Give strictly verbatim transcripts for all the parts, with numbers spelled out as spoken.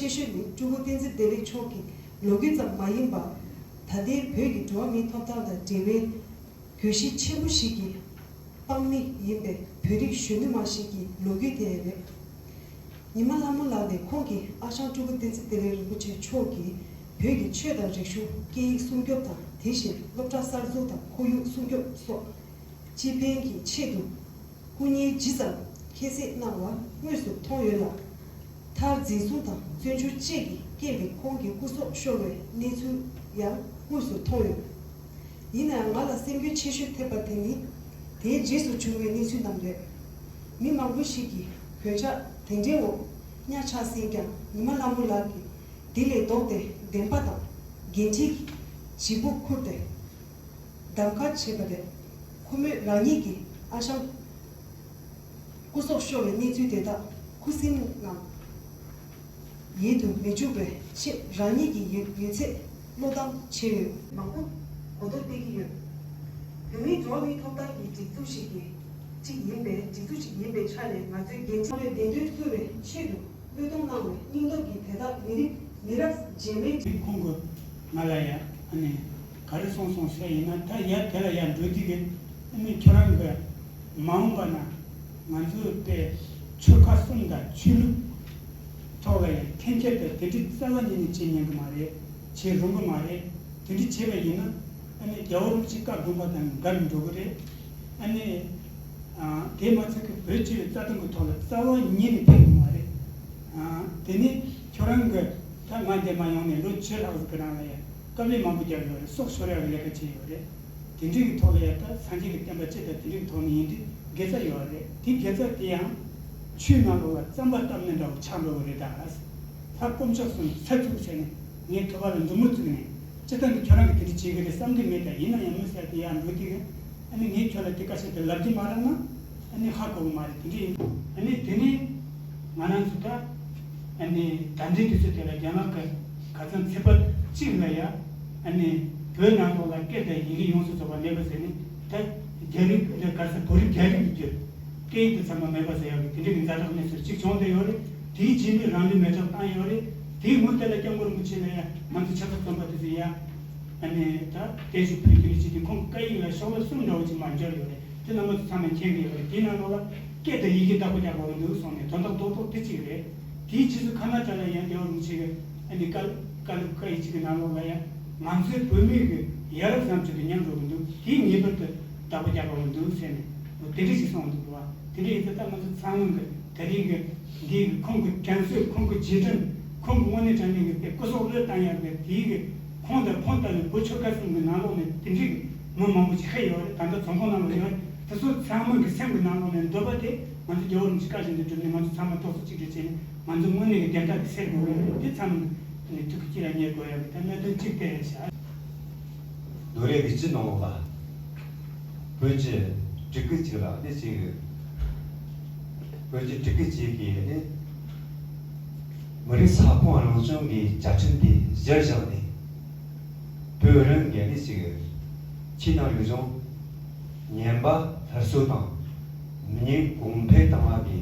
ཆེ་ཤོས་ནི་སྤྲུལ་སྐུ་བསྟན་འཛིན་བདེ་ལེགས་མཆོག་གི་ལོ་རྒྱུས་ཙམ་མ་ཡིན་པར། ད་ལྟའི་བོད་ཀྱི་འགྲོ་བ་མིའི་ཐོབ་ཐང་དང་འབྲེལ་བའི་གྱོད་གཞི་ཆེན་པོ་ཞིག་གི་དཔང་མི་ཡིན་པའི་བོད་རིགས་གཞོན་ནུ་མ་ཞིག་གི་ལོ་རྒྱུས་དེ་རེད། ཉི་མ་ལྷ་མོ་ལགས་ནས་ཁོང་གི་ཨ་ཞང་སྤྲུལ་སྐུ་བསྟན་འཛིན་བདེ་ལེགས་རིན་པོ་ཆེ་མཆོག་གིས་བོད་ཀྱི་ཆོས་དང་རིག་གཞུང་སྐད་ཡིག་སྲུང་སྐྱོབ་དང་། དེ་བཞིན་སློབ་གྲྭ་གསར་འཛུགས་དང་ཁོར་ཡུག་སྲུང་སྐྱོབ་སོགས་སྤྱི་ཕན་གྱི་ཆེད་དུ་སྐུ་ཉིད་ཇི་ཙམ་ཁྱད་བསད་གནང་བ་དངོས་སུ་མཐོང་ཡོད་ལ། མཐར་འཛིན་བཟུང་དང་བཙོན་འཇུག་བཅས་ཀྱི་རྐྱེན་པས་ཁོང་གི་སྐུ་སྲོག་ཤོར་བའི་གནས་ཚུལ་ཡང་དངོས་སུ་མཐོང་ཡོད། ཡིན་ནའང་ང་ལ་སེམས་འགུལ་ཆེ་ཤོས་ཐེབས་པ་དེ་ནི་དེའི་རྗེས་སུ་བྱུང་བའི་གནས་ཚུལ་རྣམས་རེད། མི་མང་པོ་ཞིག་གིས་གོད་ཆག་དེ་འདྲའི་འོག་གཉའ་ཆག་ཟིན་ཀྱང་ཉི་མ་ལྷ་མོ་ལགས་ཀྱིས་དེ་ལས་ལྡོག་སྟེ་བདེན་པ་དང་འགན་འཁྲིའི་ལྗིད་པོ་ཁུར་ཏེ་གདམ་ག་བྱས་པ་རེད། ཁོ་མོས་རང་ཉིད་ཀྱི་ཨ་ཞང་སྐུ་སྲོག་ཤོར་བའི་གནས་ཚུལ་དེ་དག་ཁུ་སིམ་ངང་ཡལ་དུ་མི་འཇུག་པའི་ཆེད་རང་ཉིད་ཀྱི་ཡོད་ཡོད་ཚད་བློས་བཏང་བྱས་ཡོད། མང་པོ་གོ་རྟོགས་སྤེལ་གྱི་ཡོད། བོད་མིའི་འགྲོ་བ་མིའི་ཐོབ་ཐང་གི་སྒྲིག་འཛུགས་ཤིག་གི་གཅིག་ཡིན་པའི་སྒྲིག་འཛུགས་ཤིག་ཡིན་པའི་ཆ་ནས་ང་ཚོའི་འགན་འཁྲི་ལས་བདེན་དོན་རྩོད་པའི་ཆེད་དུ་བློས་གཏོང་གནང་བའི་སྙིང་སྟོབས་ཀྱིས་དེ་དག་མི་རིགས་མི་རབས་རྗེས་མའི་དེ་ཁོང་གིས་ང་ལ་ཡ་ཨ་ནི་ག་རེ་གསུངས་སོང་ཟེར་ཡིན་ན། ད་ཡ་དེ་ལ་ཡ་འགྲོ་དུས་ཀྱི་ཨ་ནི་ཁྱོད་རང་གི་མ་འོངས་པ་ན་ང་ཚོའི་དཔེ་ཆོལ་ཁ་གསུམ་དང་ཆོས་ལུགས་ཐོག་ལ་ཡང་འཐེན་འཁྱེར་དང་དེ་འདྲའི་རྩ་བ་ཉིད་ནས་བྱེད་ཉན་གི་མ་རེད། བྱེད་རུང་གི་མ་རེད། དེ་འདྲ་བྱས་པ་ཡིན་ན་ཨ་ནི་རྒྱལ་བ་རིན་པོ་ཆེ་བཀའ་དགོངས་པ་དང་འགལ་འགྲོ་གི་རེད། ཨ་ནི་ཨ་དེ་མ་ཚད་ཀྱི་བོད་སྤྱི་པའི་རྩ་དོན་གྱི་ཐོག་ལ་རྩ་བ་ཉིད་ནས་ཕན་གི་མ་རེད། ཨ་དེ་ནི་ཁྱོད་རང་གི་ད་ང་འདས་མ་ཡོང་ནས་ལོ་བཅུ་ལྷག་ཙམ་གྱི་རིང་ལ་ཡང་དཀའ་ལས་མང་པོ་བརྒྱབ་ཡོད་རེད། སྲོག་ཤོར་ཡག་གི་ལས་ཀ་བྱས་ཡོད་རེད། དེ་འདྲའི་གི་ཐོག་ལ་ཡང་ད་སངས་རྒྱས་ཀྱི་བསྟན་པ་སྤྱི་དང་དེ་འདྲའི་གི་ཐོག་ནས་ཡིན་དུས་དགེ་རྩ་ཡོད་རེད། དེ་དགེ་རྩ་དེ་ཡང་ཆོས་ནང་ལོགས་ལ་རྩམ་པ་བཏབ་ནི་འདྲ་བོ་ཆགས་འགྲོ་གི་རེད། ད་ལྷ་དཀོན་མཆོག་གསུམ་ཚེ་བཙུགས་བྱས་ནས་ངའི་ཐུགས་ཁ་ལ་མཛུབ་མོ་བཙུགས་ནས་སྤྱི་བཏང་གི་ཁྱོད་རང་གིས་དེ་འདྲ་བྱེད་གི་རེད་བསམ་གི་མེད། ད་ཡིན་ན་ཡང་མི་ཟེར་དེ་ཡར་འགྲོ་དུས་ཨ་ནི་ངས་ཁྱོད་ལ་དེ་སྐད་ཆ་དེ་ལབ་རྒྱུ་མ་རག་ན་ཨ་ནི་ཧ་གོ་གི་མ་རེད། དེ་འདྲ་ཡིན། ཨ་ནི་དེ་ནས་ང་རང་ཚོ་ད་ཨ་ནི་ད་ལྟའི་དུས་ཚོད་དེ་ལ་རྒྱ་ནག་གི་ཁ་སང་ཚེས་པ་གཅིག་ལ་ཡ་ཨ་ནི་བོད་ནང་ལོགས་ལ་སྐད་དང་ཡི་གེ་ཡོངས་སུ་རྫོགས་པ་མེད་པ་ཟེར་ནས་ད་རྒྱ་རིགས་ལ་ག་ས་བོད་རིགས་རྒྱ་རིགས་ཀྱི་སྐད་ཡིག་དེ་ཚང་མ་མེད་པ་ཟེར་ཡག་གི་དེ་འདྲ་གི་ཛ་དྲག་གནས་ཚུལ་གཅིག་བྱུང་བསྡད་ཡོད་རེད། དེའི་རྗེས་ནས་རང་ལུས་མེ་སྲེག་བཏང་ཡོད་རེད། དེའི་སྔོན་དེ་ལ་སྐྱབས་མགོན་རིན་པོ་ཆེ་ལ་ཡང་ང་ཚོ་ཆབ་སྲིད་བཙོན་པ་དེ་ཚོ་ཡ་ཨ་ནི་ད་བརྟན་བཞུགས་ཕུལ་རྒྱུ་རེད་ཅེས་དེ་ཁོང་གི་བཀའ་ཡིག་ལ་ཤོག་ལྷེ་གསུམ་འདྲ་བོ་ཅིག་མར་འབྱོར་ཡོད་རེད། དེ་རྣམ་པ་ཚོ་ཚང་མས་མཁྱེན་གྱི་ཡོད་རེད། དེའི་ནང་ལོགས་ལ་སྐད་དང་ཡི་གེ་བདག་པོ་རྒྱག་དགོས་ཀྱི་འདུག་གསུངས་ནས་དོན་དག་རྡོག་རྡོག་དེ་གཅིག་རེད། དེའི་རྗེས་སུ་ཁ་ན་ཌ་ལ་ཡང་རྒྱལ་བ་རིན་པོ་ཆེ་གི་ཨ་ནི་བཀའ་བཀའ་སློབ་བཀའ་ཡིག་ཅིག་གི་ནང་ལོགས་ལ་ཡང་ང་ཚོའི་བོད་མི་གི་ཡ་རབས་བཟང་སྤྱོད་དེ་ཉམས་འགྲོ་གི་འདུག་དེའི་ངེས་པར་དུ་བདག་པོ་རྒྱག་དགོས་ཀྱི་འདུག་ཟེར་ནས་དེ་འདྲ་ཞིག་གསུངས་འདུག་བ། དེ་འདྲ་ཡིན་ཙང་ད་ང་ཚོ་ཚང་མ་གི་ད་རེས་ཀྱི་འདི་ཁོང་གི་དྲན་གསོས། ཁོང་གི་རྗེས་དྲན། ཁོང་གི་དངོས་གནས་དྲང་གནས་ཀྱི་དེ་སྐུ་སྲོག་བློས་བཏང་ཡག་གི་དེའི་གི་ཁོང་དང་ཁོང་ལྟ་བུའི་བོད་ཆོལ་ཁ་གསུམ་གྱི་ནང་ལོགས་ནས་དེ་འདྲའི་གི་མི་མང་པོ་ཞིག་ཤི་ཡོད་རེད། ད་ལྟ་རྫོང་ཁོངས་ནང་ལ་ཡོད་རེད། དེ་ཚོ་ཚང་མ་གི་སེམས་ཀྱི་ནང་ལོགས་ནས་འདོད་པ་དེ་ང་ཚོ་རྒྱལ་བ་རིན་པོ་ཆེ་བཀའ་བཞིན་དུ་བསྒྲུབས་ནས་ང་ཚོ་ཚང་མ་རྡོག་རྩ་གཅིག་སྒྲིལ་བྱས་ནས་ང་ཚོ་དངོས་གནས་ཀྱི་བདེན་མཐའ་དེ་སེལ་དགོས་རེད། དེ་ཚང་མ་ནི་ཐུགས་ཀྱི་དཀྱིལ་ལ་ཉར་དགོས་ཡག་གི་ད་གནད་དོན་གཅིག་དེ་རེད་ཤག་ལོ་རེ་དགུ་བཅུ་ནང་ལོགས་ལ་བོད་ཀྱི་སྤྲུལ་སྐུ་གཅིག་ལ་ནི་གཅིག་བོད་ཀྱི་སྤྲུལ་སྐུ་གཅིག་གིས་ནི་མི་རིགས་ས་ཁོངས་རང་སྐྱོང་གི་བཅའ་ཁྲིམས་དེ་གཞིར་བཞག་ནས་བོད་རང་གི་ནི་གཅིག་ཆོས་དང་རིག་གཞུང་ཉམས་པ་སླར་གསོ་དང་མི་ཉམས་གོང་འཕེལ་བཏང་བ་གི་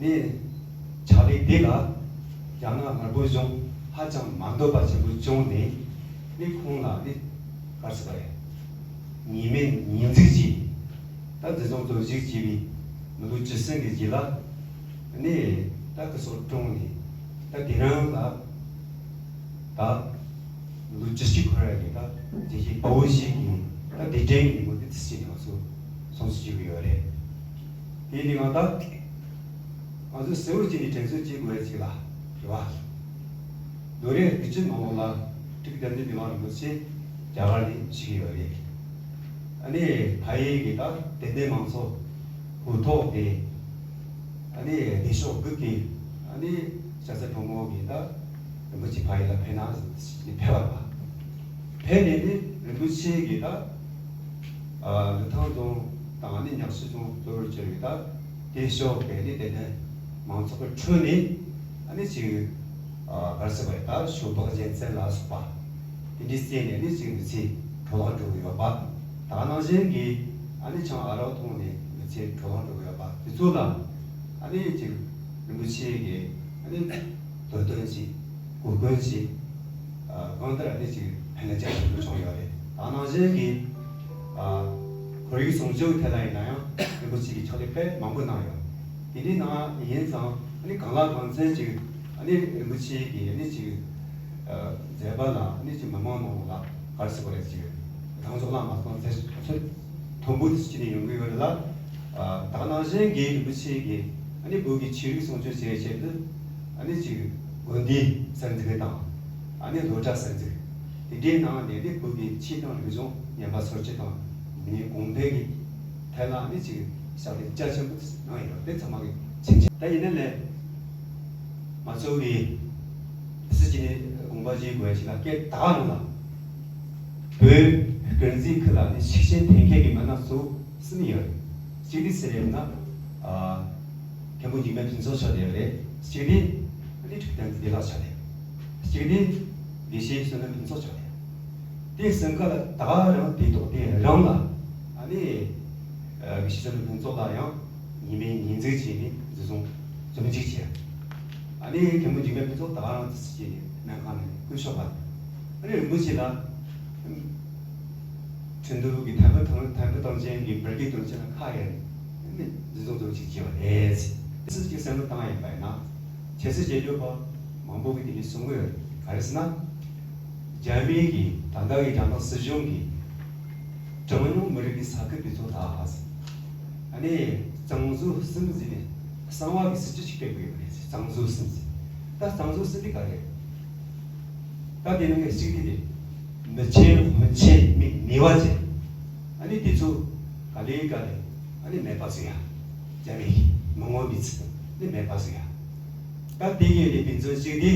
ནི་ཕྱག་ལས་དེ་ལ་རྒྱ་ནག་དམར་པོ་གཞུང་ཧ་ཅང་མ་འདོད་པ་ཆེན་པོ་བྱུང་ནས་ནི་ཁོང་ལ་ནི་ག་རེ་ཟེར་བ་རེད། ཉེས་མེད་ཉེས་འཛུགས་ཀྱིས་ད་འཛིན་བཟུང་བཙོན་འཇུག་བྱས་པའི་མི་ལོ་བཅུ་གསུམ་གྱི་རྗེས་ལ་ནི་ད་སྐུ་སྲོག་བཀྲོངས་ནས་ད་དེ་རིང་ལ་ད་ལོ་བཅུ་གཅིག་འཁོར་ཡག་གི་ད་དེ་བཞིན་དཔའ་བོ་ཞིག་གི་ད་དེ་དྲན་གྱི་ཉིན་མོ་དེ་དུས་ཆེན་ནས་ང་ཚོ་སྲུང་བརྩི་ཞུ་གི་ཡོད་རེད། དེ་ནི་ང་ད་ང་ཚོ་གསལ་བོ་བྱས་ནས་དྲན་གསོ་བྱེད་དགོས་ཡག་ཅིག་ལ་རེད་བ། ལོ་རེ་དགུ་བཅུ་ནང་ལོགས་ལ་སྤྲུལ་སྐུ་དམ་ཅན་མི་དབང་རིན་པོ་ཆེ་རྒྱ་གར་ནས་བཞུགས་ཡོད་རེད། ཨ་ནི་ཕ་ཡུལ་གྱི་ད་དད་ལྡན་མང་ཚོགས་ཧུར་ཐོག་དེ་ཨ་ནི་སྡེ་ཤོག་དགུ་གི་ཨ་ནི་ཤ་ཚ་གྲོ་མོ་གི་ད་རིན་པོ་ཆེ་ཕ་ཡུལ་ལ་ཕེབས་ན་ཟེར་ནས་ཕེབས་པ་རེད། ཕེབས་ནས་ནི་རིན་པོ་ཆེ་གི་ད་ཨ་ལི་ཐང་རྫོང་དང་ཨ་ནི་ཉག་ཆུ་རྫོང་གཙོ་བོར་གྱུར་བའི་ད་སྡེ་ཤོག་གི་ནི་དད་ལྡན་མང་ཚོགས་ཀྱི་ཁྲོད་ནས་ཨ་ནི་ཅིག་ཨ་ག་རེ་ཟེར་བ་རེད། ད་ཤོ་སྦག་རྒྱལ་མཚན་ལ་སོགས་པ་དེ་འདྲའི་རྩེ་ནས་ནི་ཅིག་མི་ཚེ་འཕྲོ་བརླག་འགྲོ་གི་ཡོད་པ། ད་ག་ནང་བཞིན་གྱི་ཨ་ནི་ཆང་ཨ་རག་འཐུང་ནས་མི་ཚེ་འཕྲོ་བརླག་འགྲོ་གི་ཡོད་པ་དེ་ཚོ་ལ་ཨ་ནི་ཅིག་རིན་པོ་ཆེ་གི་ཨ་ནི་ དོ་དོན་ཞིག་གོ་སྐོན་ཞིག་གང་ལྟར་ཨ་ནི་ཅིག་ཕན་ལ་ཅིག་ཞིག་བྱུང་ཡོད་རེད། ད་ནང་བཞིན་གྱི་ཁོར་ཡུག་སྲུང་སྐྱོབ་ཐད་ལ་ཡིན་ན་ཡང་རིན་པོ་ཆེ་གིས་ཕྱག་ལས་དཔེ་མང་པོ་གནང་ཡོད། དེ་འདྲའི་ནང་ཡིན་ཙང་ཨ་ནི་གང་ལ་གང་འཚམ་ཅིག་ཨ་ནི་རིན་པོ་ཆེ་གིས་ཨ་ནི་ཅིག་མཛད་པ་ལ་ཨ་ནི་ཅིག་མི་མང་ནང་ལ་ག་རེ་ཟེར་དགོས་རེད། ཅིག་རང་ཕྱོགས་ལ་མ་སོང་ཚེ་ཚོད་མཐོན་པོ་དེ་ཅིག་ནས་ཡོང་གི་ཡོད་རེད་ལ། ད་ནང་བཞིན་གྱི་རིན་པོ་ཆེ་གིས་ཨ་ནི་བོད་ཀྱི་ཆོས་རིག་སྲུང་སྐྱོབ་བྱེད་ཆེད་དུ་ཨ་ནི་ཅིག་དགོན་སྡེ་གསར་འཛུགས་དང་ཨ་ནི་སློབ་གྲྭ་གསར་འཛུགས། དེ་འདྲའི་ནང་ནས་ནི་བོད་ཀྱི་ཆོས་དང་རིག་གཞུང་རྙིང་པ་སོར་ཆུད་དང་མི་ཉམས་གོང་འཕེལ་གྱི་ཐད་ལ་ཨ་ནི་ཅིག་ཕྱག་ལས་རྒྱ་ཆེན་པོ་གནང་ཡོད། དེ་ཚང་མ་གི་མཚན་ཆ་ད་ཡིན་ན་ལས་ང་ཚོ་གི་སྲིད་ཀྱི་ནི་དགོངས་པ་བཞེས་དགོས་ཞིག་ལ་སྐད་བཏགས་ནང་ལ་བོད་དཀར་མཛེས་ཁུལ་ལ་ནི་ཤུགས་རྐྱེན་ཐེབས་མཁན་གྱི་མི་སྣ་གཙོ་བོ་གསུམ་ཡོད་རེད། གཅིག་དེ་སུ་རེད་ན། མཁན་པོ་འཇིགས་མེད་ཕུན་ཚོགས་མཆོག་དེ་རེད། གཅིག་དེ་ཨ་ནི་འབྲུག་བསྟན་འཛིན་བདེ་ལེགས་མཆོག་དེ། གཅིག་དེ་དགེ་བཤེས་བསོད་ནམས་ཕུན་ཚོགས་མཆོག་དེ། དེ་གསུམ་ཀ་ལ་ད་རང་དེ་ཐོག་དེ་རང་ལ་ཨ་ནི་དགེ་བཤེས་བསོད་ནམས་ཕུན་ཚོགས་ལ་ཡང་ཉི་མའི་ཉིན་གཟིགས་བྱས་ནས་འཛིན་བཟུང་བཙོན་འཇུག་བྱས། ཨ་ནི་མཁན་པོ་འཇིགས་མེད་ཕུན་ཚོགས་ད་རང་དེ་སུ་བྱས་ནས་སྨན་ཁང་ནས་སྐུ་གཤེགས་པ། ཨ་ནི་རིན་པོ་ཆེ་ལ། ཁྲིན་ཏུའུ་གི་ཐན་ཕུ་ཐང་ཐན་ཕུ་ཐང་ཆེན་གྱི་འབར་གྱི་དོན་ཆེན་ལ་ཁ་གཡར་ནས་འཛིན་བཟུང་བཙོན་འཇུག་བྱས་པ་རེད། སུ་གཅིག་བསམ་བློ་བཏང་ཡིན་པ་ཡིན་ན། ཁྱེད་ཚོས་བྱེད་རྒྱུ་པ་མང་པོ་གིས་དེ་འདྲ་གསུང་གི་ཡོད། ག་རེ་ཟེར་ན། རྒྱ་མི་གི་ད་ལྟ་གི་རྒྱ་ནག་སྲིད་གཞུང་གི་གྲངས་ཉུང་མི་རིགས་ཀྱི་ས་ཁུལ་དེ་ཚོ་ད། ཨ་ནི་གཙང་བཟོ་གསུམ་ཟེར་ནས་གསང་བ་གི་སྲིད་ཇུས་ཅིག་སྤེལ་དགོས་པ་རེད། གཙང་བཟོ་གསུམ་ཟེར། ད་གཙང་བཟོ་གསུམ་དེ་ག་རེ་རེད། ད་དེ་ནང་གི་གཅིག་དེ་རེད། མི་ཆེན་དཔོན་ཆེན་མི་ནུས་པ་ཅན། ཨ་ནི་དེ་ཚོ་ག་ལེ་ག་ལེ་ཨ་ནི་མེད་པ་བཟོ་ཡ། རྒྱ་མི་གི་མི་ངོ་མི་ཚུལ་ནི་མེད་པ་བཟོ་ཡ། ད་དེ་གི་ནི་དཔེ་མཚོན་གཅིག་དེ་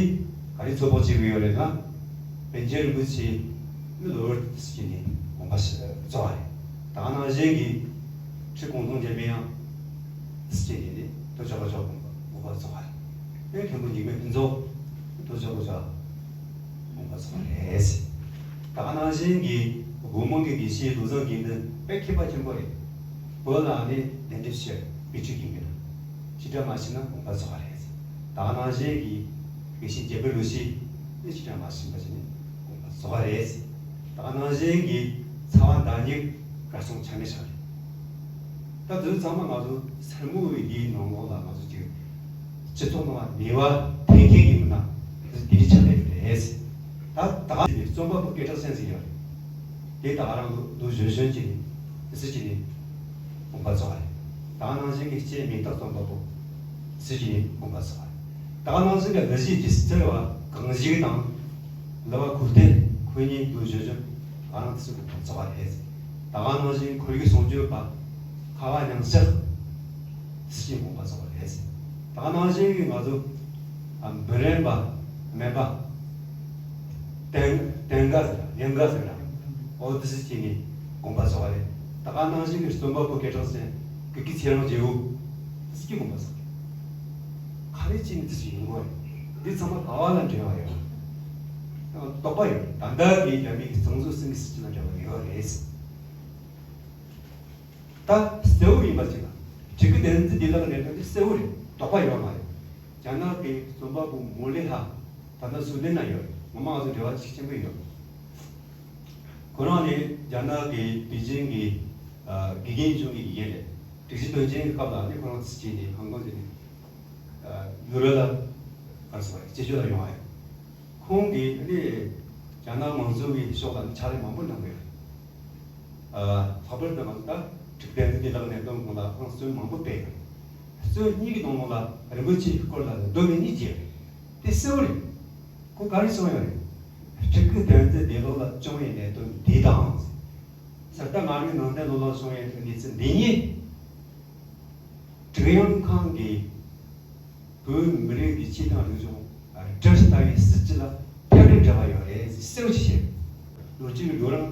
ག་རེ་ཚོད་དཔག་བྱེད་དགོས་ཡོད་རེད་ན། པཎ་ཆེན་རིན་པོ་ཆེ་ནི་ལོ་བར་དུ་ཞིག་ནས་དགོངས་པ་རྫོགས་པ་རེད། ད་ནང་བཞིན་གྱི་ཁྲི་གུང་ཐང་རྒྱལ་མེ་ཡང་ཞིག་ནས་ནི་དོ་ཅོག་གོ་ཅོག་དགོངས་པ་རྫོགས་པ་རེད། དེ་མཁན་པོ་འཇིགས་མེད་ཕུན་ཚོགས་དོ་ཅོག་གོ་ཅོག་དགོངས་པ་རྫོགས་པ་རེད། ད་ནང་བཞིན་གྱི་སྒོ་མང་གི་དགེ་བཤེས་བློ་བཟང་དགེ་འདུན་དཔེ་མཁས་པ་ཆེན་པོ་རེད། བོད་ལ་ནི་གདན་འདྲེན་ཞུ་བའི་ཁྲིད་ཀྱི་མི་ལ་ཕྱི་དགྲ་མ་ཕྱིན་ན་དགོངས་པ་རྫོགས་པ་རེད། ད་ནང་བཞིན་གྱི་དགེ་བཤེས་རྒྱལ་པོ་ལོ་ཤི་ནི་ཕྱི་དགྲ་མ་ཕྱིན་པ་ཞིག་ནི་དགོངས་པ་རྫོགས་པ་རེད། ད་ནང་བཞིན་གྱི་ཚ་བ་མདའ་སྨྱུག་གར་སོང་ཆ་མེད་ཆགས་རེད། ད་དུས་ཚང་མ་ང་ཚོ་སེར་མོ་བའི་འདིའི་ནང་ལོགས་ལ་ང་ཚོ་ཅིག་སྤྱི་ཚོགས་ནང་ལ་ནུས་པ་འཐེན་མཁན་གྱི་མི་སྣ་དེ་འདྲ་ཆགས་བསྡད་ཡོད་རེད། ད་ད་ག་ནས་རྩོམ་པ་པོ་སྐད་གྲགས་ཅན་ཟིག་ཡོད་རེད། དེ་ད་ག་རང་ལོ་ལོ་གཞོན་གཞོན་གྱི་ནི་སུ་གྱི་ནི་དགོངས་པ་རྫོགས་པ་རེད། ད་ག་ནང་བཞིན་གྱི་སྐྱེས་མེ་སྟག་རྩོམ་པ་པོ་སུ་གྱི་ནི་དགོངས་པ་རྫོགས་པ་རེད། ད་ག་ནང་བཞིན་གྱི་གླུ་གཞས་སྒྱུ་རྩལ་བ་གང་ཞིག་དང་། གླུ་བ་གུར་སྟོན་ཁོ་གཉིས་ལོ་གཞོན་གཞོན་ང་རང་དེ་ཚོ་དགོངས་པ་རྫོགས་པ་རེད། ད་ག་ནང་བཞིན་ཁོར་ཡུག་སྲུང་སྐྱོབ་པ་ཁ་བ་མྱང་ཤག་སུ་གྱི་དགོངས་པ་རྫོགས་པ་རེད། ད་ག་ནང་བཞིན་གྱི་ང་ཚོ་ཨ་འབུམ་རམས་པ་སྨན་པ་ཏན་ཏན་དགའ་ཟེར་ར་ཡང་དགའ་ཟེར་ར་ཨོ་དེ་སུ་གྱི་ནི་དགོངས་པ་རྫོགས་པ་རེད། ད་ག་ནང་བཞིན་གྱི་རྩོམ་པ་པོ་སྐད་གྲགས་ཅན་གུ་གེ་ཚེ་རིང་རྒྱལ་པོ་སུ་གྱི་དགོངས་པ་རྫོགས་པ་རེད། ག་རེ་བྱས་ནས་དེ་སུ་ཡིན་དགོས་རེད། འདི་ཚང་མ་ག་བ་ལ་འབྲེལ་བ་ཡོད། དོགས་པ་ཡོད། ད་ལྟ་གི་རྒྱ་མི་གི་གཙང་བཟོ་གསུམ་གྱི་སྲིད་ཇུས་ལ་འབྲེལ་བ་ཡོད་རེད། ད་གསལ་བོ་ཡིན་པ་ཅིག་ལ་ཕྲུ་གུ་དེ་ཚོ་འདི་ལ་གནས་སྟངས་འདི་གསལ་བོ་རེད། དོགས་པ་ཡོད་མ་རེད། རྒྱ་ནག་གི་རྩོམ་པ་པོ་མོ་ལི་ཧ་ད་ལྟ་སུའུ་ཏན་ན་ཡོད་རེད། ངོ་མ་ང་ཚོ་འབྲེལ་བ་ཤུགས་ཆེན་པོ་ཡོད། ཁོ་རང་ནི་རྒྱ་ནག་གི་པེ་ཅིང་གི་ཨ་དགེ་རྒན་གཞུང་གི་དགེ་རྒན་རེད། དྲུག་ཅུ་དོན་ཆེན་གྱི་སྐབས་ལ་ནི་ཁོ་རང་ཚོ་བྱས་ནས་ཧང་ཀོང་ཟེར་ནས་ཡུ་རོབ་ལ་ག་རེ་ཟེར་བ་རེད། སྐྱེས་སྤྱོད་ལ་ཡོང་བ་ཡོད། ཁོང་གིས་ནི་རྒྱ་ནག་མང་གཙོ་གི་ཕྱོགས་ལ་ནི་ཕྱག་ལས་མང་པོ་གནང་གི་ཡོད། ལྷག་པར་དུ་ང་ཚོ་ད་འཁྲུག་བདེན་འཛིན་བདེ་བླག་གནད་དོན་སྐོར་ལ་ཁོང་རྩོམ་མང་པོ་སྤེལ་ཡོད། རྩོམ་གཉིས་ཀྱི་ནང་ལོགས་ལ་རིན་པོ་ཆེའི་སྐོར་ལ་མདོ་སྨད་གཉིས་བརྗེས་རེད། དེ་གསལ་བོ་རེད། ཁོ་ག་རེ་གསུངས་ཡོད་རེད། སྤྲུལ་སྐུ་བསྟན་འཛིན་བདེ་བླག་ལ་བྱུང་བའི་གནད་དོན་འདི་དང་། གསེར་རྟ་མངའ་རིས་ནང་བསྟན་ལོ་ལ་བྱུང་བའི་གནས་ཚུལ་འདི་གཉིས། ཀྲུང་དབྱང་ཁང་གིས་བོད་མི་རིགས་ཀྱི་ཆོས་དང་རིག་གཞུང་སྒྲིལ་ལྟ་བའི་སྲིད་ཇུས་ལ་ཐད་ཀར་འབྲེལ་བ་ཡོད་རེད་ཟེར་གསལ་བོ་ཞིག་བཤད། ལོ་གཅིག་གི་ལོ་རིང་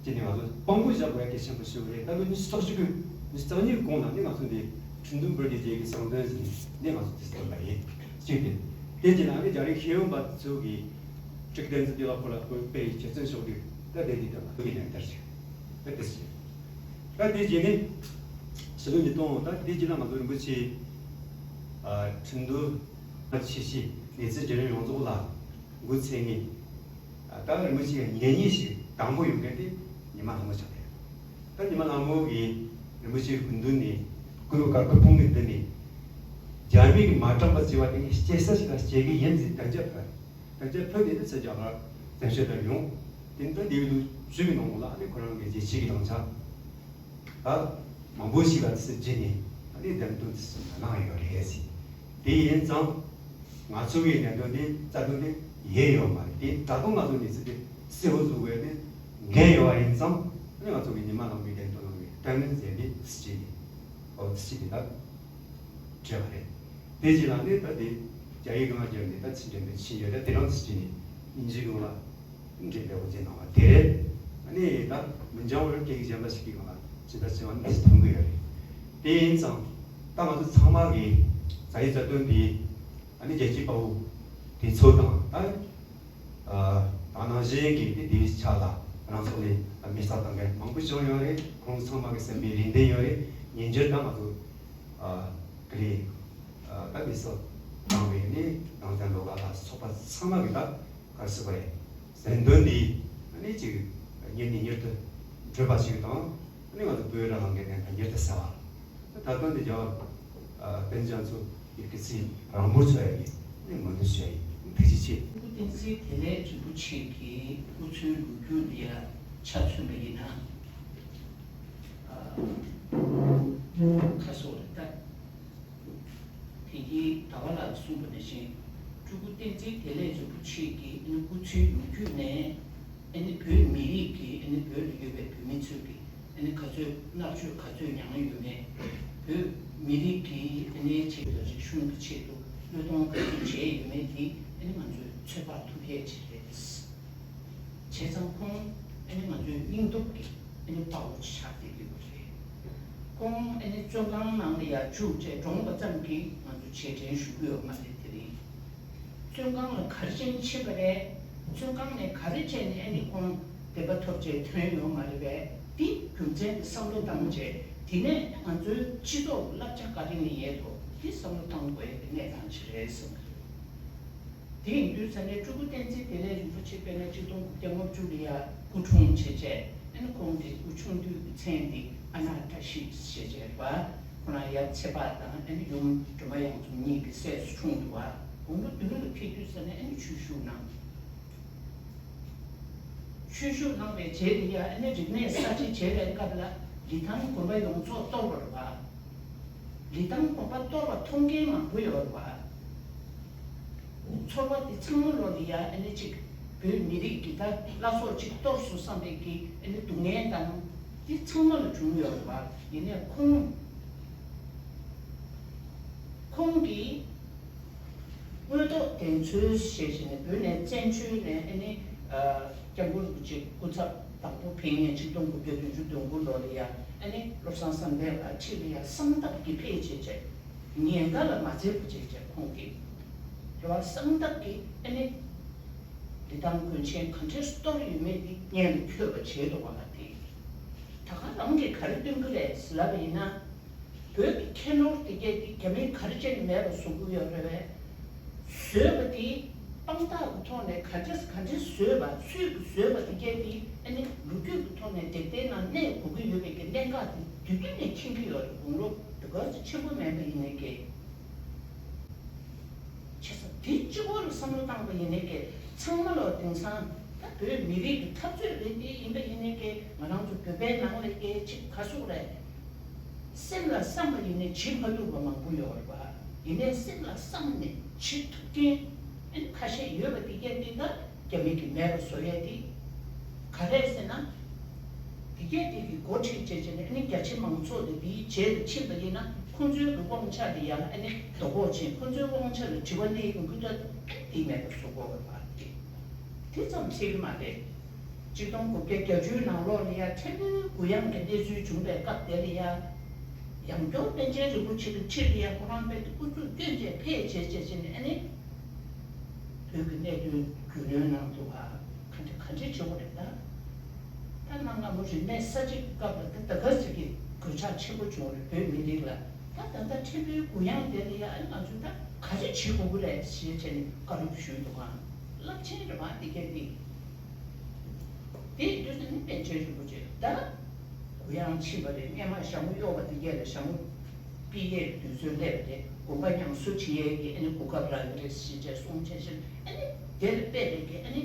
བྱས་ནས་ང་ཚོ་དཔང་པོ་བཞག་དགོས་ཡ་གལ་ཆེན་པོ་ཞིག་རེད། ད་ལོ་ཉི་ཤུ་རྩ་གཅིག་གི་ཉི་ཤུ་རྩ་གཉིས་གོང་ལ་ནི་ང་ཚོ་འདི་ཁྲིན་ཏུའུ་འབར་གྱི་རྗེས་ཀྱི་གསང་འདུན་ཟེར་ནས་ནི་ང་ཚོ་དེ་སྟོན་པ་ཡིན། གཅིག་དེ། དེ་རྗེས་ལ་ནི་རྒྱ་རིགས་ཤེས་ཡོན་པ་ཚོ་གིས་སྤྲུལ་སྐུ་བསྟན་འཛིན་བདེ་བླག་སྐོར་ལ་བཀོད་པའི་ཆེད་བཙོན་ཤོག་དུས་ད་དེ་འདི་དང་ལ་ཐུག་ཡིན་ནའི་ལྟར་ཞིག་ད་དེ་ཞིག་ད་དེ་རྗེས་ནི་ཕྱི་ལོ་ཉིས་སྟོང་ད་དེ་རྗེས་ལ་ང་ཚོ་རིན་པོ་ཆེ་ཨ་ཁྲིན་ཏུའུ་ ཆེ་ཤོས་གནས་ཚུལ་བརྒྱུད་རིམ་ཡོངས་རྫོགས་ལ་འགོ་ཚུགས་མཁན། ད་རིན་པོ་ཆེའི་གཉེན་ཉེ་ཞིག་དང་པོ་ཡོང་མཁན་དེ་ཉི་མ་ལྷ་མོ་ཆགས་ཡོད། ད་ཉི་མ་ལྷ་མོ་གིས་རིན་པོ་ཆེའི་སྐུ་མདུན་ནས་སྐུ་ལུ་ག་སྐུ་ཕུང་གི་མདུན་ནས་རྒྱ་མི་གིས་མ་དྲངས་པ་བྱས་པ་དེ་ངས་སྐྱེལ་ས་ཞིག་ལ་སྐྱེལ་གི་ཡིན་ཟེར་གཏམ་རྒྱུད་ཕུལ། གཏམ་རྒྱུད་ཕུལ་དེ་ནི་ཚུར་རྒྱ་གར་བཙན་བྱོལ་དུ་ཡོང་། དེ་ནི་ད་འདི་ལོ་བཅུ་གི་ནང་ལ་ནི་ཁོ་རང་གི་རྒྱལ་སྤྱི་གི་དམ་བཅའ། ད་མང་པོ་ཞིག་ལ་ཚུར་བརྒྱུད་ནས་ད་ནི་འདེམས་ཐོན་དུ་སུ་གནང་ཡོད་རེད་ཟེར། དེ་ཡིན་ཙང་ང་ཚོ་གི་འདེམས་ཐོན་དེ་རྩ་དོན་དེ་ཡོད་ཡོད་མ་རེད། དེ་ད་དུང་ང་ཚོ་གནས་ཚུལ་དེ་གསལ་བོ་བཟོ་དགོས་དེ་འགན་ཡོད་པ་ཡིན་ཙང་ནི་ང་ཚོ་གི་ཉི་མ་ལྷ་མོའི་འདེམས་ཐོན་གནང་བའི་བཀའ་མོལ་མཛད་དེ་ཚུར་བརྒྱུད་ནས་ཨོ་ཚུར་བརྒྱུད་ནས་ད་བྲིས་པ་རེད། དེ་རྗེས་ལ་ནི་ད་དེ་རྒྱ་ཡིག་སྒང་བསྒྱུར་ནས་ད་ཚུར་འདྲེན་པའི་ཕྱིན་ཡོད་རེད། དེ་རང་ཚུར་བརྒྱུད་ནས་དབྱིན་ཇིའི་སྒང་ལ་འདྲེན་པའི་འོ་བརྒྱལ་གནང་བ་དེ་རེད། ཨ་ནི་ད་མི་འགྱང་བར་སྐད་ཡིག་གཞན་པ་ཞིག་གི་སྒང་ལ་ཇི་ལྟར་བྱས་པ་ནི་མཐོང་གི་ཡོད་རེད། དེ་ཡིན་ཙང་ད་ང་ཚོ་ཚང་མ་གིས་ཛ་ཡིག་རྩ་དོན་འདི་ཨ་ནི་རྒྱལ་གཅེས་དཔའ་བོ་དེ་ཚོ་དང་ད་ད་ནང་བཞིན་གྱི་དེ་དེའི་ཆ་ལ་རང་ཚོ་ནས་མེ་སྲེག་བཏང་མཁན་མང་པོ་བྱུང་ཡོད་རེད། ཁོང་ཚང་མ་གི་སེམས་པའི་རེ་འདུན་ཡོད་རེད། ཉིན་རྒྱུན་ད་ང་ཚོ་ཨ་ཀི་རེ་ཨ་ད་མི་སོ་དང་བའི་ནི་དང་ཚན་ལོ་ག་ལ་སོགས་པ་ཚང་མ་གི་ད་ག་རེ་ཟེར་བ་རེད། སེམས་དོན་འདི་ཨ་ནི་ཅིག་མྱུར་ནས་མྱུར་དུ་འགྲུབ་པ་ཞིག་དང་ཨ་ནི་ང་ཚོ་བོད་རང་དབང་གི་གནས་སྟངས་མྱུར་དུ་གསལ་བ། ད་དོན་འདི་རྒྱ་བ་ཨ་བསྟན་འཛིན་ཚོ་ཡི་གེ་ཚིག་རང་འབོར་ཚོ་ཡ་གི་ཨ་ནི་ངོ་འདུ་བྱས་ཡིན། ཐུགས་རྗེ་ཆེ། སྐུ་བསྟན་འཛིན་བདེ་ལེགས་རིན་པོ་ཆེ་གི་སྐུ་ཚེའི་ལོ་རྒྱུས་འདི་ཡ་ཆ་མཚོན་པ་ཡིན་ན། ཁ་སོགས་རེད་ད། དེང་གི་ཟླ་བ་ལགས་གསུངས་པ་ནང་བཞིན་སྤྲུལ་སྐུ་བསྟན་འཛིན་བདེ་ལེགས་རིན་པོ་ཆེ་གི་ཨ་ནི་སྐུ་ཚེའི་ལོ་རྒྱུས་ནས་ཨ་ནི་བོད་མི་རིགས་ཀྱི་ཨ་ནི་བོད་ལ་ཡོད་པའི་བོད་མི་ཚོས་ཀྱི་ཨ་ནི་ག་ཚོད་མནར་གཅོད་ག་ཚོད་མྱངས་ཡོད་མེད། བོད་མི་རིགས་ཀྱི་ཨ་ནི་ཆེད་དུ་རིག་གཞུང་གི་ཆེད་དུ་བློས་གཏོང་ག་ཚོད་བྱས་ཡོད་མེད་དེ་ཨ་ནི་ང་ཚོས་ཚོད་དཔག་ཐུབ་ཡས་ཅིག་རེད། བྱས་ཙང་ཁོང་ཨ་ནི་ང་ཚོའི་སྙིང་སྟོབས་ཀྱི་ཨ་ནི་དཔའ་བོ་ཆགས་བསྡད་ཡོད་པ་རེད། ཁོང་ཨ་ནི་བཙོན་ཁང་ནང་ལ་ཡར་བཅུག་བྱས་གྲོངས་པ་ཙམ་གྱིས་ང་ཚོ་རྗེས་དྲན་ཞུ་གི་ཡོད་མ་རེད། དེ་རིང་བཙོན་ཁང་ལ་ག་རེ་བྱས་ནས་ཕྱིན་པ་རེད། བཙོན་ཁང་ནས་ག་རེ་བྱས་ནས་ཨ་ནི་ཁོང་བདེན་པ་ཐོབ་བྱས་ཐོན་ཡོད་མ་རེད་པས། འདི་རྒྱུ་མཚན་དེ་བསམ་བློ་བཏང་བྱས་དེ་ནས་ང་ཚོའི་སྤྱི་ཚོགས་ལ་བསླབ་བྱ་ག་རེ་ལེན་ཡས་འདུག་འདི་བསམ་བློ་བཏང་དགོས་ཡས་ཀྱི་གནས་སྟངས་ཤིག་རེད་བསམ་གྱི་རེད། དེ་ཡིན་དུས་ས་ནས་སྤྲུལ་སྐུ་བསྟན་འཛིན་བདེ་ལེགས་རིན་པོ་ཆེ་དཔེར་ན་གཅིག་སྟོང་དགུ་བརྒྱ་ལྔ་བཅུ་ལ་ཡ་སྐུ་འཁྲུངས་བྱས་རྗེས་ཨ་ནི་ཁོང་གི་སྐུ་ཆུང་དུས་ཀྱི་མཚན་འདི་ཨ་ནཱ་བཀྲ་ཤིས་ཞེས་བྱས་པ། ཁོ་རང་ཡ་ཚེ་དཔག་དང་ཨ་ནི་ཡུམ་སྒྲོལ་མ་དབྱངས་མཚོ་གཉིས་ཀྱི་སྲས་སུ་འཁྲུངས་འདུག་བ། དགུང་ལོ་བདུན་ལ་ཕེབས་དུས་ས་ནས་ཨ་ནི་ཆོས་ཞུགས་གནང་། ཆོས་ཞུགས་གནང་བའི་རྗེས་ལ་ཡ་ཨ་ནི་རིག་གནས་གསར་བརྗེ་བྱས་པའི་སྐབས་ལ་ལི་ཐང་དགོན་པ་ཡོངས་རྫོགས་གཏོར་བ་རེད་བ། ལི་ཐང་དགོན་པ་གཏོར་བ་མཐོང་མཁན་མང་པོ་ཡོད་རེད་བ། ཚོར་བ་དེ་ཚང་མ་ལོ་ལ་ཡ་ཨ་ནི་གཅིག་བོད་མི་རིགས་ཀྱི་ད་བླ་སྲོག་གཅིག་གཏོར་སོང་བསམ་པའི་གི་ཨ་ནི་སྡུག་བསྔལ་དང་དེ་ཚང་མ་ལ་བྱུང་ཡོད་རེད་བ། ཡིན་ནའི་ཁོང་ཁོང་གིས། དངོས་ཐོག་བདེན་འཚོལ་ཞེས་བྱས་ནས་བོད་ནས་བཙན་བྱོལ་ནས་ཨ་ནི་སྐྱབས་མགོན་རིན་པོ་ཆེ་སྐུ་ཚབ་དང་པོ་ཕེབས་མཁན་གཅིག་སྟོང་དགུ་བརྒྱ་བདུན་ཅུ་དོན་དགུ་ལོ་ལ་ཡ་ཨ་ནི་བློ་བཟང་བསམ་གཏན་ལགས་ཁྲིད་ལ་ཡ་གསང་སྟབས་ཀྱིས་ཕེབས་བྱས་བྱས་ཉེན་ཁ་ལ་མ་འཛེམས་པ་བྱས་བྱས་ཁོང་གིས་རེ་བ་གསང་སྟབས་ཀྱིས་ཨ་ནི་ལི་ཐང་དགོན་ཆེན་ག་འདྲས་གཏོར་ཡོད་མེད་དེ་སྙན་ལ་འཁྱོལ་བ་བྱས་འདུག་བ་ལ། དེ་ད་ག་རང་གིས་ག་རེ་སྟོན་གི་རེད་ཟེར་ལབ་པ་ཡིན་ན། བོད་ཀྱི་ཁྱད་ནོར་དེ་གས་དེ་རྒྱ་མིས་ག་རེ་བྱས་ནས་མེད་པ་བཟོ་གི་ཡོད་རེད་པས། བཟོས་པ་དེ་དཔང་རྟགས་ཀྱི་ཐོག་ནས་ག་འདྲས་ག་འདྲས་བཟོས་པ་སུས་ཀྱིས་བཟོས་པ་དེ་གས་དེ་ཨ་ནི་ལོ་རྒྱུས་ཀྱི་ཐོག་ནས་དེབ་ཐེར་ནང་གནས་དགོས་ཀྱི་ཡོད་པའི་གི་གནད་འགག་དེ་དུས་རྒྱུན་ནས་མཁྱེན་གྱི་ཡོད་རེད། དགུང་ལོ་དེ་ག་ཚོད་ཆེན་པོ་མེད་པ་ཡིན་ནའི་གི། བྱས་ཙང་དེ་གཅིག་པོ་ལ་བསམ་བློ་བཏང་པ་ཡིན་ནའི་གི་ཚང་མ་ལོ་དེང་སང་ད་བོད་མི་རིགས་ཀྱི་འཐབ་རྩོད་རེད་དེ་ཡིན་པ་ཡིན་ནའི་གི་ང་རང་ཚོ་བོད་པའི་ནང་ལ་གི་ཅིག་ག་ཟེར་དགོས་རེད། སེམས་ལ་བསམ་པ་ཡིན་ནའི་བྱེད་མ་ཐུབ་པ་མང་པོ་ཡོད་རེད་པ། ཡིན་ནའི་སེམས་ལ་བསམ་ནས་བྱེད་ཐུབ་མཁན་ཨ་ནི་ཁ་ཤས་ཡོད་པ་དེ་གས་དེ་ད། རྒྱ་མི་གིས་མེད་པ་བཟོ་ཡས་དེ། ག་རེ་ཟེར་ན། དེ་གས་དེ་གི་འགོ་ཁྲིད་བྱས་བྱས་ནས་ཨ་ནི་རྒྱ་ཆེ་མང་ཚོགས་དེ་དེའི་རྗེས་ལ་ཕྱིན་པ་ཡིན་ན་ཁོང་ཚོའི་གི་དབང་ཆ་དེ་ཡང་ཨ་ནི་རྡོག་ཁོག་ཕྱིན། ཁོང་ཚོའི་དབང་ཆ་ལ་དྲི་བ་གནས་ཡོང་གི་ད་ཨ་ནི་དེ་མེད་པ་བཟོ་དགོས་པ་རེད། དེ་ཙམ་ཚད་གི་མ་རེད། ཆིག་སྟོང་དགུ་བརྒྱ་བརྒྱད་ཅུའི་ནང་ལོགས་ལ་ཡ་ཕྲན་བུ་གུ་ཡངས་ཀྱི་གནས་ཚུལ་བྱུང་བའི་སྐབས་དེ་ལ་ཡ། ཡང་སྐྱོར་པཎ་ཆེན་རིན་པོ་ཆེ་གི་ཁྲིད་ལ་ཡ་ཁོ་རང་དཔེ་སྐུ་གཟུགས་བསྐྱོན་བྱས་ཕེབས་བྱས་བྱས་བྱས་ནས་ཨ་ནི། བོད་ཀྱི་གནད་དོན་རྒྱུས་ལོན་གནང་འདུག་ག་ག་འདྲ་ག་འདྲ་བྱེད་དགོས་རེད་ད། ད་གནའ་སྔ་མོ་རིག་གནས་གསར་བརྗེ་གི་སྐབས་ལ་ད་ད་ག་ཟེར་གྱི་གོད་ཆག་ཆེན་པོ་བྱུང་བ་རེད་བོད་མི་རིགས་ལ། ད་ད་ལྟ་ཕྲན་བུའི་གུ་ཡངས་དེ་ལ་ཡ་ཨ་ནི་ང་ཚོས་ད་ག་ ག་རེ་བྱེད་དགོས་ཀྱི་རེད་ཞེས་བྱས་ནས་བཀའ་སློབ་ཞུས་འདུག་ག་རླབས་ཆེན་རེད་པ་འདི་ག་འདི། དེ་ཡིན་དུས་ཙམ་ནས་པཎ་ཆེན་རིན་པོ་ཆེ་ད་གུ་ཡངས་ཕྱིན་པ་རེད། སྔན་མ་ཞྭ་མོ་གཡོག་པ་འདི་ག་ལ་ཞྭ་མོ་པི་ཡེ་དུས་ཚོད་སླེབས་པ་རེད། དགོན་པ་ཉམས་གསོ་བྱེད་ཡས་ཀྱི་ཨ་ནི་གོ་སྐབས་རག་གི་རེད་ཞེས་བྱས་གསུངས་བྱས་བྱས་ཨ་ནི་དེ་ལ་དཔེ་ལས་ཀྱི་ཨ་ནི་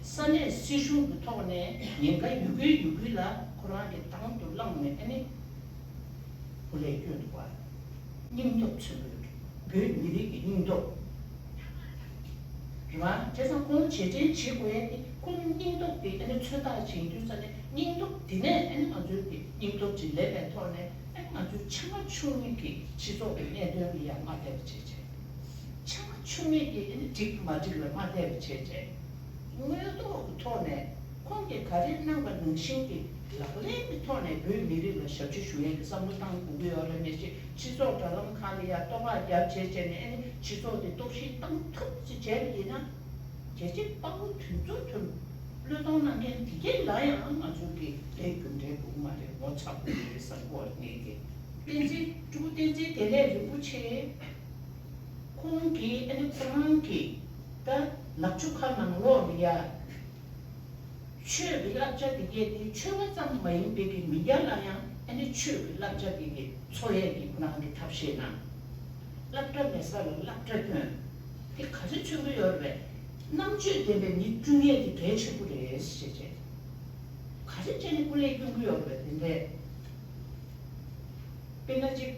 ས་གནས་སྲིད་གཞུང་གི་ཐོག་ནས་ཉེན་ཁ་ཡོད་ཁུལ་ཡོད་ཁུལ་ལ་ཁོ་རང་གི་དང་དུ་བླངས་ནས་ཨ་ནི། སྐུ་ལས་བསྐྱོན་འདུག་པ། སྙིང་སྟོབས་མཚོན་དགོས། བོད་མི་རིགས་ཀྱི་སྙིང་སྟོབས། རེད་བ། བྱས་ཙང་ཁོང་རྗེས་དྲན་བྱེད་དགོས་ཡས་དེ་ཁོང་སྙིང་སྟོབས་དེ་ཨ་ནི་མཚོན་རྟགས་བྱེད་དུས་ཙ་ནས་སྙིང་སྟོབས་དེ་ནས་ཨ་ནི་ང་ཚོའི་གི་སྙིང་སྟོབས་ཅིག་ལེན་པའི་ཐོག་ནས་ཨ་ནི་ང་ཚོའི་ཆེ་མ་ཆུང་མའི་གི་སྤྱི་ཚོགས་ཀྱི་གནད་དོན་ལ་ཡང་མ་བལྟས་པ་བྱས་བྱས། ཆེ་མ་ཆུང་མའི་གི་ཨ་ནི་འགྲིག་མ་འགྲིག་ལ་མ་བལྟས་པ་བྱས་བྱས། དངོས་ཐོག་གི་ཐོག་ནས་ཁོང་གིས་ག་རེ་གནང་བ་ནང་བཞིན་གྱི་ལག་ལེན་གྱི་ཐོག་ནས་བོད་མི་རིགས་ལ་ཞབས་ཕྱི་ཞུ་ཡས་ཀྱི་བསམ་བློ་བཏང་དགོས་ཀྱི་ཡོད་རེད། མི་ཤེས་སྤྱི་ཚོགས་དྲ་ལམ་ཁག་ལ་ཡ་གཏོར་བརླག་རྒྱབ་བྱས་བྱས་ནས་ཨ་ནི་སྤྱི་ཚོགས་དེ་གཏོར་བཤིག་བཏང་ཐུབ་ཙམ་བྱས་པ་ཡིན་ན། རྒྱལ་གཅེས་དཔའ་བོ་དེ་ཚོ་ཐོན་བློས་གཏོང་གནང་མཁན་དེ་གས་ལ་ཡང་ང་ཚོ་གི་ལས་རྒྱུ་འབྲས་འགྲོ་གི་མ་རེད། ངོ་ཚ་པོ་རེད་བསམ་གི་ཡོད་ངས་ཀྱི། བསྟན་འཛིན་སྤྲུལ་སྐུ་བསྟན་འཛིན་བདེ་ལེགས་རིན་པོ་ཆེ། ཁོང་གིས་ཨ་ནི་ཁོ་རང་གིས་ད་ལབ་ཆུ་ཁ་ནང་ལོགས་ལ་ཡ། ཆོས་ཀྱི་བསླབ་བྱ་དེ་གས་དེ་ཆོལ་ཁ་ཙམ་མ་ཡིན་པའི་གི་མི་སྐྱ་ལ་ཡང་ཨ་ནི་ཆོས་ཀྱི་བསླབ་བྱ་དེ་གས་འཚོ་ཡས་ཀྱི་ཁོ་རང་གི་ཐབས་ཤེས་གནང་། སློབ་གྲྭ་མེད་ས་ལ་སློབ་གྲྭ་བསྐྱོན། དེ་ག་ཚོད་མཚོན་གྱི་ཡོད་རེད་པས། རྣམ་དཔྱོད་ལྡན་པའི་མི་བསྐྲུན་ཡས་དེ་གལ་ཆེན་པོ་རེད་ཞེས་བྱས། ག་ཚོད་བྱས་ནས་སྐུ་ལས་བསྐྱོན་གྱི་ཡོད་རེད་པས་དེ་འདྲས། དཔེར་ན་ཅིག་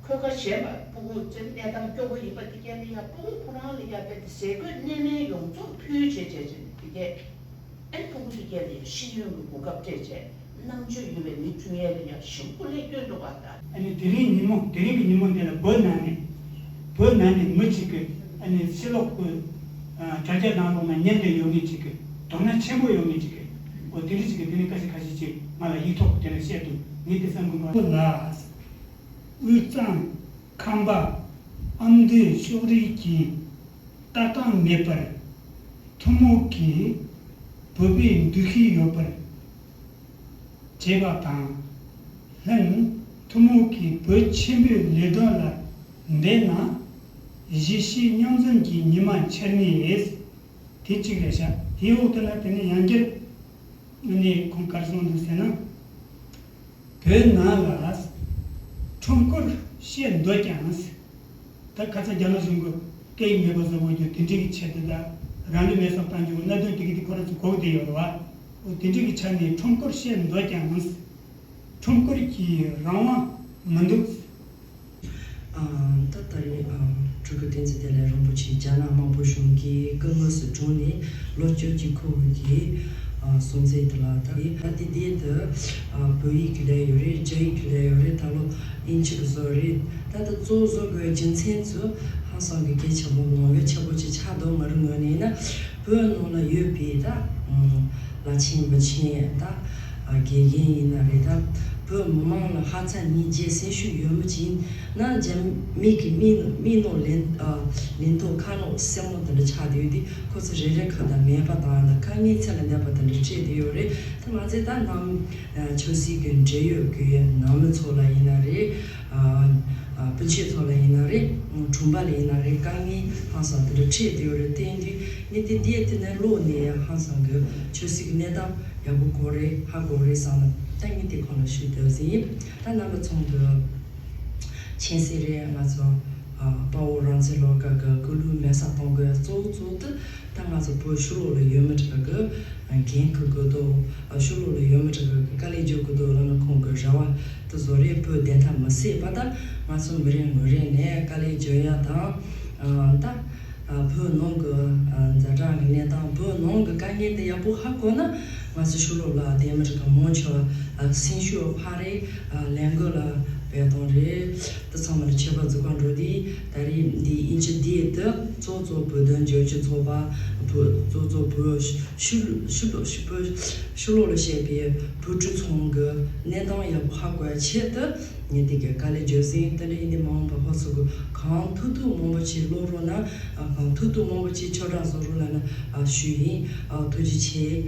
ཁོས་ཁ་གཞན་པ་སྤུ་གུ་ཚོའི་གནས་སྟངས་སྐྱོ་པོ་ཡིན་པ་དེ་གས་ལ་ཡ་སྤུ་གུ་ཁོ་རང་ལ་ཡ་དཔེ་དེ་ཟས་གོས་གནས་མལ་ཡོངས་རྫོགས་ཕུལ་བྱས་བྱས་བྱས་ནས་དེ་གས་ཨ་ནི་སྤུ་གུ་དེ་གས་ལ་ཡ་ཤེས་ཡོན་གྱི་གོ་སྐབས་སྤྲད་བྱས་རྣམ་དཔྱོད་ཡོད་པའི་མི་བསྐྲུན་ཡས་ལ་ཡ་ཞེ་པོ་སྐུ་ལས་བསྐྱོན་འདུག་པ་ད། ཨ་ནི་དེ་རིང་ཉིན་མོ་དེ་རིང་གི་ཉིན་མོ་འདི་ལ་བོད་ནང་ནས་བོད་ནང་ནས་མི་གཅིག་གིས་ཨ་ནི་ཕྱི་ལོགས་ཀྱི་དྲ་རྒྱ་ནང་ལོགས་ན་ཉན་བསྡད་ཡོད་མཁན་གཅིག་གིས་དོ་སྣང་ཆེན་པོ་ཡོད་མཁན་གཅིག་གིས་འོ་དེ་འདྲ་གཅིག་གིས་དེ་ནས་སྐད་ཆ་ཁ་ཤས་ཅིག་ང་ལ་ཡིག་ཐོག་དེ་ནས་བཤད་འདུག་ངས་དེ་བསམ་གི་མ་རེད། དབུས་གཙང་ཁམས་པ་ཨ་མདོའི་ཕྱོགས་རིས་ཀྱི་ལྟ་སྟངས་མེད་པར་ཐུན་མོང་གིས་བོད་པའི་འདུ་ཤེས་ཡོད་པར་བྱེད་པ་དང་། ལྷན་ཐུན་མོང་གིས་བོད་ཆེན་པོའི་ལས་དོན་ལ་འབད་ན་གཞིས་བྱེས་མཉམ་འཛོམས་ཀྱི་ཉི་མ་འཆར་ངེས། དེ་གཅིག་རེད་ཤག་དེའི་འོག་ཏུ་ན་དེ་ནས་ཡང་བསྐྱར་ནས་ཁོང་ག་རེ་གསུངས་འདུག་ཟེར་ན། བོད་ནང་ལ་ཁྲོམ་སྐོར་བཤད་འདོད་ཀྱང་། ད་ཁ་སང་རྒྱ་ནག་གཞུང་གི་སྐད་ཡིག་མེད་པ་བཟོ་དགོས་རྒྱུ་དེ་འདྲའི་གི་ཆེད་དུ་ད་རང་ལུས་མེ་སྲེག་བཏང་རྒྱུ་གནད་དོན་དེ་གི་དེ་ཁོ་རང་ཚོ་གོ་བསྡད་ཡོད་རེད་བ། འོ་དེ་འདྲའི་གི་ཆ་ནས་ཁྲོམ་སྐོར་བཤད་འདོད་ཀྱང་། ཁྲོམ་སྐོར་གྱི་རང་དབང་མི་འདུག་ཨ། ད་ད་རེས་ཨ་སྤྲུལ་སྐུ་བསྟན་འཛིན་བདེ་ལེགས་རིན་པོ་ཆེ་རྒྱ་ནག་དམར་པོ་གཞུང་གིས་སྐུ་དངོས་སུ་བྱོན་ནས་ལོ་བཅུ་གཅིག་འཁོར་བའི་གི་ཨ་སྲུང་བརྩི་དེ་ལ་ད་རེས་ད་དེ་དེ་དུ་ཨ་བོད་ཡིག་གི་ལས་ཡོད་རེད། རྒྱ་ཡིག་གི་ལས་ཡོད་རེད། ད་ལོ་དབྱིན་ཇི་གི་བཟོ་རེད། ད་ད་གཙོ་བོ་བཟོ་དགོས་རྒྱུ་མཚན་ཚོ་ཧང་སང་གི་གལ་ཆེན་པོ་ནང་གལ་ཆེན་པོ་ཅིག་ཆགས་འདུག་ང་རང་ངོས་ནས་ཡིན་ན་བོད་ནང་ལ་ཡོད་པའི་ད་ཨ་བླ་ཆེན་མི་ཆེན་ད། དགེ་རྒན་ཡིན་ན་རེད། ད་བོད་མི་མང་ལ་ཧ་ཚ་ཉིས་བརྒྱའི་སེམས་ཤུགས་ཡོད་མི་ཅིག་ཡིན་ན་རྒྱ་མི་གི་མིག་མིག་ནང་ལེན་ལེན་ཐོག་ཁ་ནང་སེན་མོ་དེ་འདྲ་ཆགས་བསྡད་ཡོད་དུས་ཁོ་ཚོ་རེ་རེ་ཁ་ད་མེད་པ་དང་ད་དཀའ་ངལ་ཚད་ལས་འདས་པ་དེ་འདྲ་འཕྲད་བསྡད་ཡོད་རེད། ད་ང་ཚོས་ད་ནམ་ཆབ་སྲིད་ཀྱི་འབྲེལ་ཡོད་ཀྱི་ནང་མི་ཚོ་ལ་ཡིན་ན་རེད། སྤུན་མཆེད་ཚོ་ལ་ཡིན་ན་རེད། གྲོང་པ་ལ་ཡིན་ན་རེད། དཀའ་ངལ་ཧང་སང་དེ་འདྲ་འཕྲད་བསྡད་ཡོད་རེད། དེ་ཡིན་དུས་ངས་དེ་འདིའི་དེ་ནས་ཀློག་ནས་ཧང་སང་གི་ཆབ་སྲིད་ཀྱི་གནས་སྟངས་ཡག་པོ་གོ་རེད། ཧ་གོ་རེད་བསམ་ནས་ད་ངས་དེ་ཁོང་ལ་ཞུས་འདོད་ཟིན། ད་རྣམ་པ་ཚོ་གི་མཁྱེན་གསལ་རེད། ང་ཚོ་དཔའ་བོ་རང་བཙན་བློ་དགའ་གི་སྐུ་ལུས་མེ་སྲེག་གཏོང་དགོས་གཙོ་བོ་གཙོ་བོ་དེ་ད་ང་ཚོ་བོད་ཕྱི་ལོགས་ལ་ཡོད་མི་དག་གི་འགན་འཁུར་དགོས་འདུག་ཕྱི་ལོགས་ལ་ཡོད་མི་དག་གི་དཀའ་ལས་རྒྱག་དགོས་འདུག་ལབ་ན་ཁོང་གི་རེ་བ་དེ་བཟོ་རེད། བོད་བདེན་མཐའ་མི་གསལ་བ་ད་ང་ཚོ་མི་རེ་ངོ་རེ་ནས་དཀའ་ལས་རྒྱག་ཡ་དང་ད། བོད་ནང་གི་ཛ་དྲག་གི་གནས་སྟངས། བོད་ནང་གི་དཀའ་ངལ་དེ་ཡག་པོ་ཧ་གོ་ན་ང་ཚོ་ཕྱི་ལོགས་ལ་བསྡད་མི་རིགས་གི་མང་ཆེ་བ་སེམས་ཤུགས་འཕར་རེད། ལས་འགུལ་ལ་འབད་བཏང་རེད། དེ་ཚང་མ་ལ་ཁྱད་པར་འཛུགས་པ་འགྲོ་དུས་ད་རེས་འདི་དབྱིན་ཇི་འདི་དུ་གཙོ་གཙོ་བོད་དོན་རྒྱབ་སྐྱོར་ཚོགས་པ། བོད་གཙོ་གཙོ་བོད་ཕྱི་ཕྱི་ཕྱི་ཕྱི་ཕྱི་ལོགས་ལ་བཤད་པའི་བོད་ཕྲུག་ཚང་གི་གནས་སྟངས་ཡག་པོ་ཧ་གོ་ཡ་ཆེད་དུ། ངས་འདི་གའི་དཀའ་ལས་བརྗོད་ཟིན། དེ་འདྲ་ཡིན་དུས་མ་འོངས་པ་ཧོ་སོ་གི་གང་ཐུབ་ཐུབ་མང་པོ་ཅིག་ཀློག་རོགས་གནང་། ཨ་གང་ཐུབ་ཐུབ་མང་པོ་ཅིག་ཁྱབ་བསྒྲགས་བཟོ་རོགས་གནང་ན་ཨ་ཞུ་ཡིན། ཨ་ཐུགས་རྗེ་ཆེ།